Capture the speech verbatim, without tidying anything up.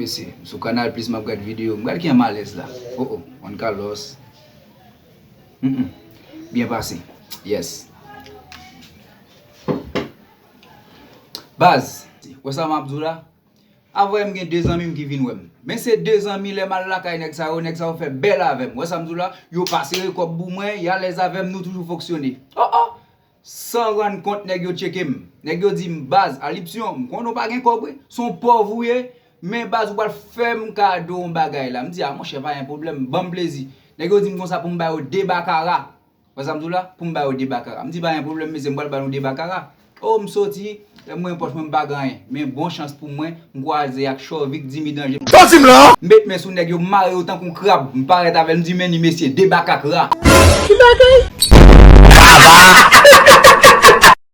Mesye, m sou Kanal Plis, m ap gad videyo. M gad ki an malèz la. Oh, oh, Juan Carlos. Mm, mm. Byen pase. Yes. Baz, wè sa m ap di w la? Avanyè m gen de zanmi m ki vin wè m. Men se de zanmi, lè m al lakay nèg sa yo, nèg sa yo fè bèl avè m. Wè sa m di w la? Yo pa sere kòb pou mwen, y alèz avè m, nou toujou fonksyone. Oh, oh! San rann kont, nèg yo tcheke m. Nèg yo di m, "Baz, Alipsyon, m konnen w pa gen kòb wi. Se yon pòv ou ye, men baz, ou pral fè m kado yon bagay la." M di, "A, monchè, pa gen pwoblèm, ban m plezi." Nèg yo di m konsa pou m ba yo de bakara. Wè sa m di w la? Pou m ba yo de bakara. M di, "Pa gen pwoblèm, mesye, m pral ba nou de bakara." Oh, m soti, lè m wè pòch mwen, m pa gen anyen. Men bon chans pou mwen, m kwaze ak Chòvik, Dimi Danje. Sa w di m la? M met men sou nèg yo, m mare yo tankou krab. M parèt avè l, m di, "Men ni, mesye, de bakakra." Ki bagay?